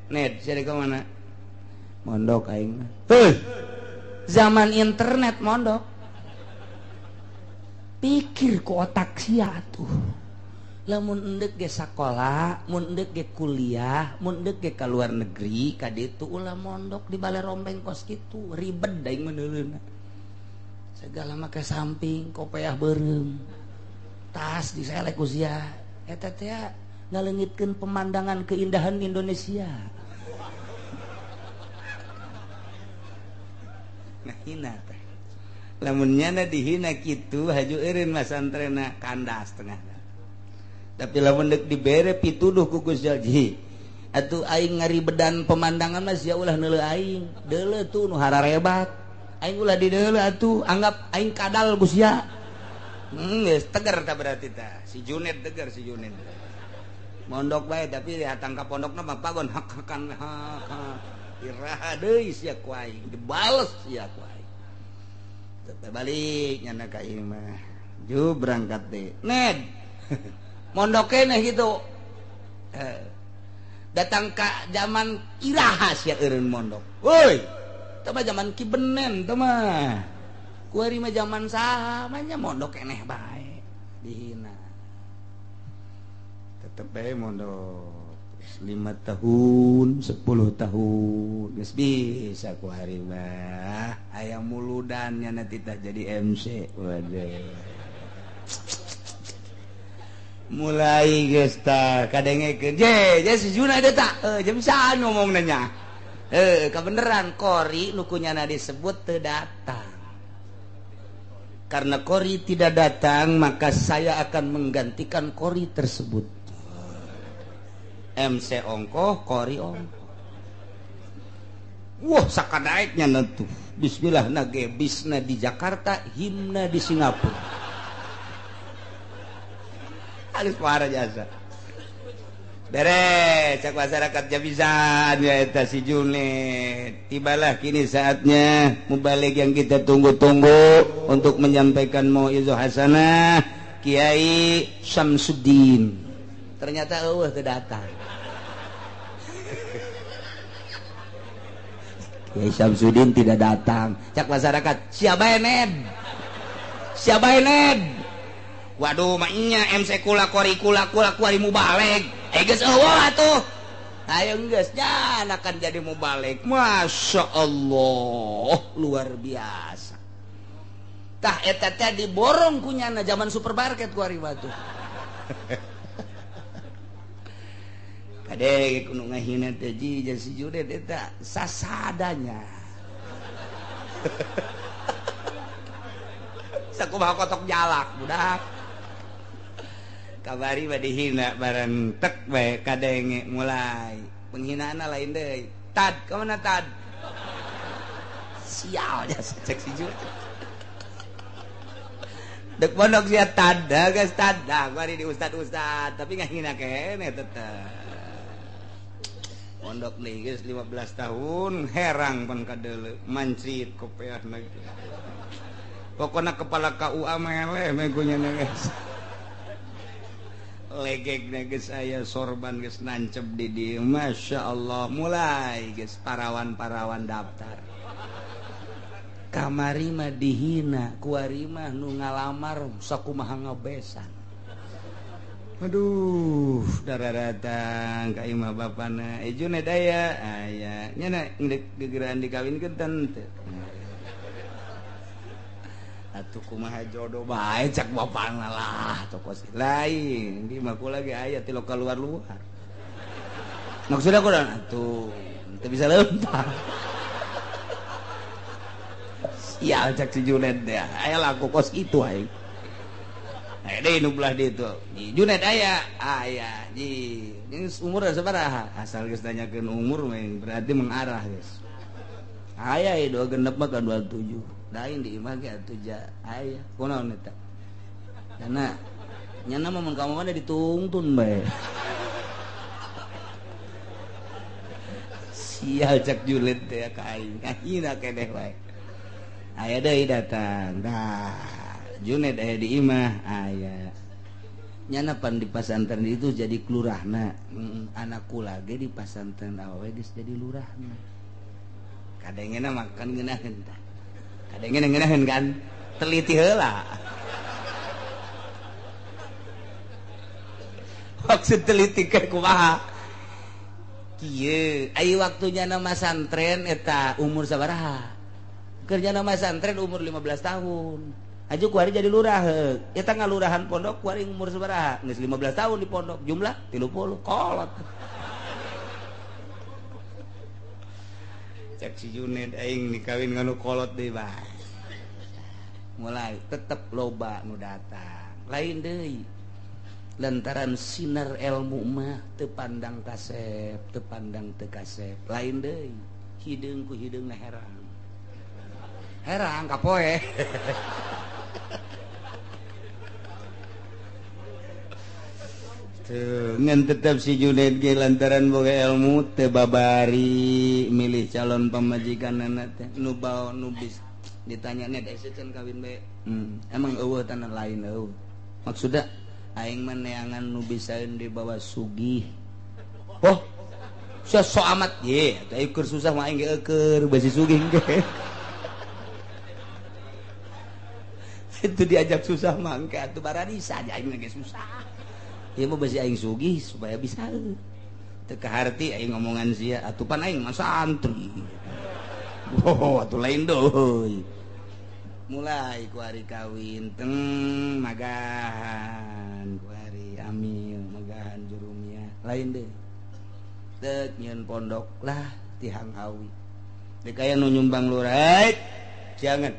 Net sia ka mana? Mondok aing mah. Heuh. Zaman internet mondok. Pikir ku otak sia atuh. Lamun endek ge sakola, mun endek ge kuliah, mun endek ge ka luar negeri, ka ditu ulah mondok di bale rombeng kos kitu, ribet daing meuneuleuna. Segala make samping, kopeah beureum. Tas diselek ku sia. Eta teh ngaleungitkeun pemandangan keindahan Indonesia. Nah hina teh. Lamun nyana dihina kitu haju eureun masantrena kandas tengah. Tapi lamun deuk dibere pituduh ku Gusti Allah atuh aing ngaribedan pemandangan mah sia ulah neuleuh aing deuleuh tuh nu hararebat aing ulah dideuleuh atuh anggap aing kadal Gusti ya. Geus tegar tah berarti tah si Junet tegar si Junet mondok bae tapi datang ka pondokna mah pagon hak-hakan hak iraha deui sia ku aing dibales sia ku aing teh balik nyana ka imah ju berangkat deui Ned mondok keneh gitu. Datang ka zaman iraha sia eureun mondok. Woi, teh mah zaman Ki Benen teh mah. Kuari mah zaman saha mah nya mondok keneh bae. Dihina. Tetep bae mondok. 5 tahun, 10 tahun geus bisa kuari mah. Aya muludan nya nanti tah jadi MC. Waduh. Mulai geus tah kadengekeun je je si Juna eta tah je bisaan ngomongna nya kabeneran kori nu kunyana disebut teu datang. Karena kori tidak datang maka saya akan menggantikan kori tersebut. MC ongkoh kori ongkoh. Wah sakadaeknya nentu. Bismillah na ge bisna di Jakarta himna di Singapura. Halus parah jasa. Beres cak masyarakat jabisan ya eta si Junet. Tibalah kini saatnya mubalig yang kita tunggu-tunggu untuk menyampaikan mauizah hasanah Kiai Syamsuddin. Ternyata eueuh teu datang. Kiai Syamsuddin tidak datang. Cak masyarakat, siapa Ned? Siapa Ned? Waduh maknya MC kula kori kula kula kuari mubalig. Geus eueuh atuh. Ayo geus nya akan jadi mubalig. Masya Allah, luar biasa. Tah eta teh diborong kunyana zaman supermarket kuari batu. Kade kudu ngahina teh ji si Junet eta sasadanya. Sakumaha kotok jalak budak. Kabari mah dihina bareng tek bae kadenge mulai penghinaan lain deui. Tad ka mana tad? Sial jasa cek si Junet. Dek pondok sia tad, geus tad. Dah kuari di ustad-ustad tapi ngahina keneh tetep. Pondok nih geus 15 tahun herang pan kadeuleu mancit kopeahna. Pokona kepala KUA meleh meh kunyana geus. Legek geus aya sorban geus nancep di dieu. Masya Allah mulai geus parawan-parawan daftar. Kamari mah dihina, kuari mah nu ngalamar sakumaha ngabesan. Aduh, darah datang ka imah bapana. Junet aya, aya. Nya na gegeraan dikawinkeun teu. Atuh kumaha jodoh bae cak bapana lah toko lain di mah kula ge aya ti lokal luar-luar. Maksudna ku atuh teu bisa lempar. Sial cak si Junet teh. Aya laku kos kitu aing. Aya deui nu belah ditu. Junet aya, aya. Ji, geus umur sabaraha? Asal geus nanyakeun umur mah berarti mengarah geus. Aya ieu dua genep mah ka 27. Lain di imah ge atuh ja aya. Kunaon eta? Karena nyana mah mun ka mana ditungtun bae. Sial cak Junet teh ka aing. Ngahina keneh bae. Aya deui datang. Dah, Junet aya di imah aya. Nyana pan di pasantren itu jadi kelurahna. Anak kula ge di pasantren awewe geus jadi lurahna. Kadengena makan ngeunaheun tah. Kadengena ngeunaheun kan? Teliti heula. Maksud teliti ke kumaha? Kieu, ai waktunya nama santren eta umur sabaraha? Kerja nama santren umur 15 tahun. Aju kuari jadi lurah, eta ngalurahan pondok kuari umur sabaraha? Geus 15 tahun di pondok, jumlah 30 kolot. Cek si Juned aing dikawin nganu kolot deui bae. Mulai tetep loba nu datang. Lain deui. Lantaran sinar ilmu mah teu pandang kasep, teu pandang teu kasep. Lain deui. Hideung ku hideungna herang. Herang kapoe. Tuh, ngan tetap si Junaid ge lantaran boga ilmu teu babari milih calon pamajikanana teh nu bao nu bis ditanya net ese can kawin bae. Emang eueuh tanah lain eueuh. Maksudna aing mah neangan nu bisaeun dibawa sugih. Oh, sia sok amat ye, atuh keur susah mah aing ge eueur basi sugih ge. Itu diajak susah mah engke atuh bararisa aing ge susah. Ieu mah basi aing sugih supaya bisa. Teu kaharti aing ngomongan sia atuh pan aing mah santri. Oh, atuh lain deui. Mulai ku hari kawin teng magahan ku hari amil magahan jurumia lain deui. Deuk nyieun pondok lah tihang awi. Deuk aya nu nyumbang lurah, jangan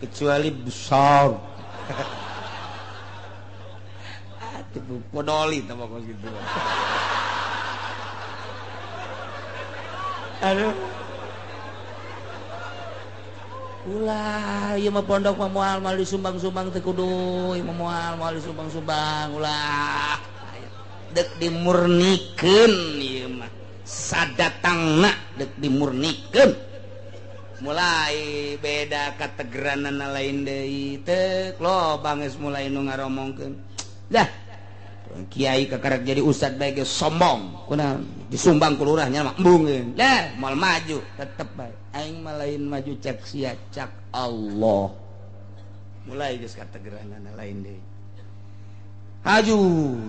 kecuali besar. Podoli teh pokok gitu. Aduh. Ulah, ieu mah pondok mah moal moal disumbang-sumbang teh kudu, ieu mah moal moal disumbang-sumbang, ulah. Deuk dimurnikeun ieu mah. Sadatangna deuk dimurnikeun. Mulai beda kategeranana lain deui teh loba geus mulai nu ngaromongkeun. Dah. Kiai kakarek jadi ustad bae geus sombong kunaon disumbang ku lurahnya mah embungeun lah moal maju tetep bae aing mah lain maju cek sia cak Allah mulai geus kategeranana lain deui haju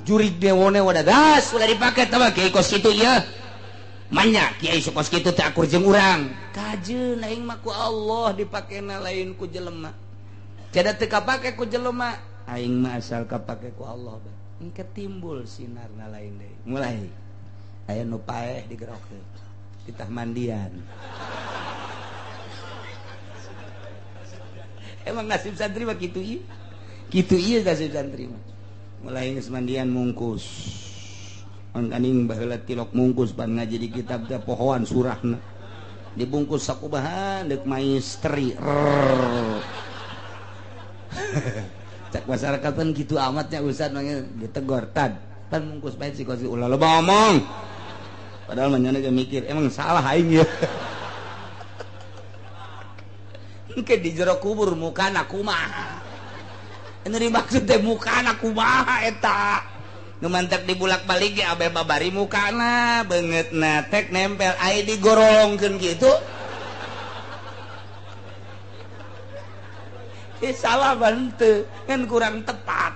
jurig dewone wadah gas ulah dipake teh kiai kos kitu ieu manya kiai kos kitu teh akur jeung urang kajeun aing mah ku Allah dipakena lain ku jelema cada teu kapake ku jelema aing mah asal kapake ku Allah bae. Engke timbul sinarna lain deui. Mulai aya nu paeh digerokeun titah mandian. Emang nasib santri mah kitu ieu. Kitu ieu nasib santri mah. Mulai geus mandian mungkus. Mangkaning baheula tilok mungkus pan ngaji di kitab teh pohoan surahna. Dibungkus sakubahan deuk maistri. Cak masyarakat pun gitu amatnya ustad manggil ditegor tad pan mungkus bae si kos ulah loba ngomong padahal manyana ge mikir emang salah aing ya. Engke di jero kubur mukana kumaha anu dimaksud teh mukana kumaha eta nu mantak dibulak-balik ge abe babari mukana beungeutna tek nempel ai digorongkeun kitu. Salah bante kan kurang tepat.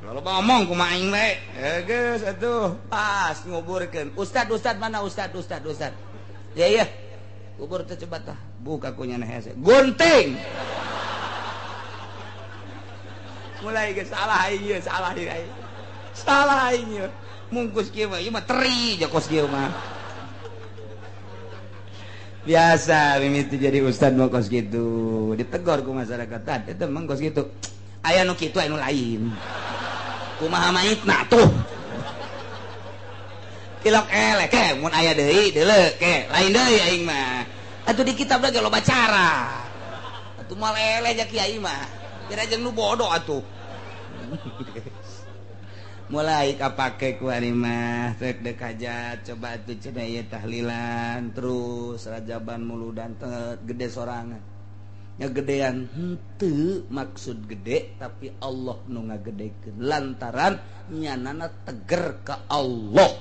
Lalu ngomong kumaha aing bae. Geus atuh pas nguburkeun. Ustad ustad mana ustad ustad ustad. Ya iya. Kubur teh coba tah. Buka kunya hese. Gunting. Mulai geus salah aing ieu, salah ieu aing. Salah aing ieu. Mungkus kieu mah ieu mah teri jokos kieu mah. Biasa mimiti jadi ustad mah kos kitu ditegor ku masyarakat tad eta mah kos kitu aya nu kitu aya nu lain kumaha maitna tuh tilok eleh ke mun aya deui deuleu ke lain deui aing mah atuh di kitab lagi loba cara atuh moal eleh ja kiai mah kira jeung nu bodoh atuh. Mulai kapake ku ari mah rek deuk hajat coba atuh cenah ieu tahlilan terus rajaban muludan teh gede sorangan Ngagedean henteu maksud gede tapi Allah nu ngagedekeun lantaran nyanana teger ka Allah.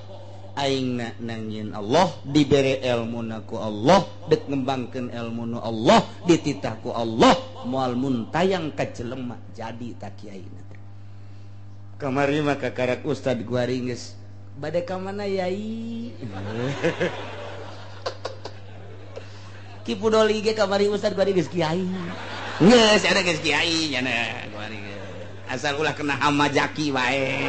Aingna nangieun Allah, dibere elmuna ku Allah, dek ngembangkeun elmu nu Allah, dititah ku Allah, moal muntayang ka jelema jadi ta kiaina. Kamari mah kakarak ustad guari geus bade ka mana yai? Ki Pudoli ge kamari ustad guari geus kiai. Geus ada geus kiai nya guari. Asal ulah kena hama jaki wae.